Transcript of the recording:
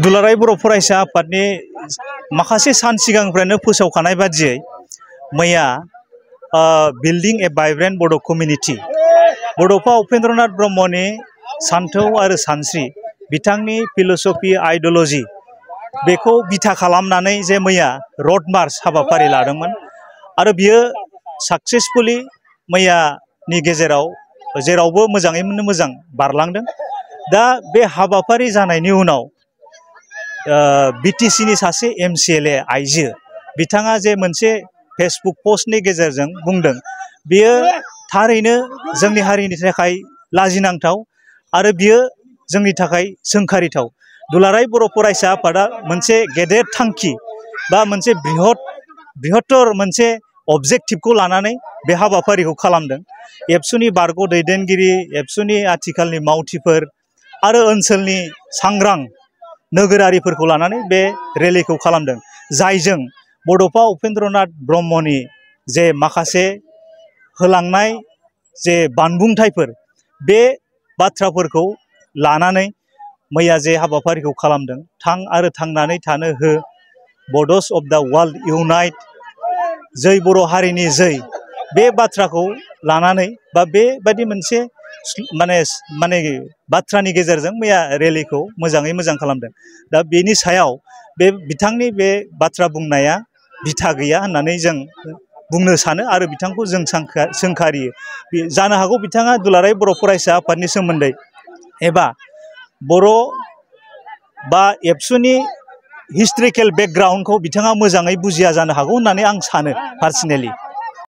दुलाराय बर' फरायसा आफादनि माखासे सान सिगांनिफ्रायनो फोसावखानाय बादियै मैया बिल्डिं ए वाइब्रेंट बड' कमिउनिटी बड'फा उपेन्द्रनाथ ब्रह्मनि सान्थौ आरो सानस्रि बिथांनि फिलसफि आइडियोलॉजी बेखौ बिथा खालामनानै जे मैया रड मार्च हाबाफारि लादोंमोन आरो बियो सक्सेसफुली मैयानि गेजेराव जेरावबो मोजाङैनो मोजां बारलांदों। दा बे हाबाफारि जानायनि उनाव BTC नि सासे MCLA आइजो बिथाङा जे मोनसे फेसबुक पस्टनि गेजेरजों बुंदों बियो थारैनो जोंनि हारिनि थाखाय लाजिनांथाव आरो बियो जोंनि थाखाय सोंखारिथाव। दुलाराय बर' फरायसा आफादा मोनसे गेदेर थांखि बा मोनसे बृहत्तर मोनसे अबजेक्टिभखौ लानानै बे हाबाफारिखौ खालामदों। एबसुनि बारग' दैदेनगिरि, एबसुनि आथिखालनि मावथिफोर आरो ओनसोलनि सांग्रां नोगोरारिफोरखौ लानानै बे रेलिखौ खालामदों, जायजों बड'फा उपेन्द्रनाथ ब्रह्मनि जे माखासे होलांनाय जे बानबुंथाइफोर बे बाथ्राफोरखौ लानानै मैया जे हाबाफारिखौ खालामदों, थां आरो थांनानै थानो हो, बड'स अफ दा वर्ल्ड इउनाइट, जै बर' हारिनि जै, बे बाथ्राखौ लानानै बा बेबायदि मोनसे माने बाथ्रानि गेजेरजों मैया रेलिखौ मोजाङै मोजां खालामदों। दा बेनि सायाव बे बिथांनि बे बाथ्रा बुंनाया बिथा गैया होननानै जों बुंनो सानो आरो बिथांखौ जों सोंखारियो। जानो हागौ बिथाङा दुलाराय बर' फरायसा आफादनि सोमोन्दै एबा बर' बा एबसुनि हिस्ट्रिकेल बेकग्राउन्डखौ बिथाङा मोजाङै बुजिया जानो हागौ होननानै आं सानो पार्सनेलि।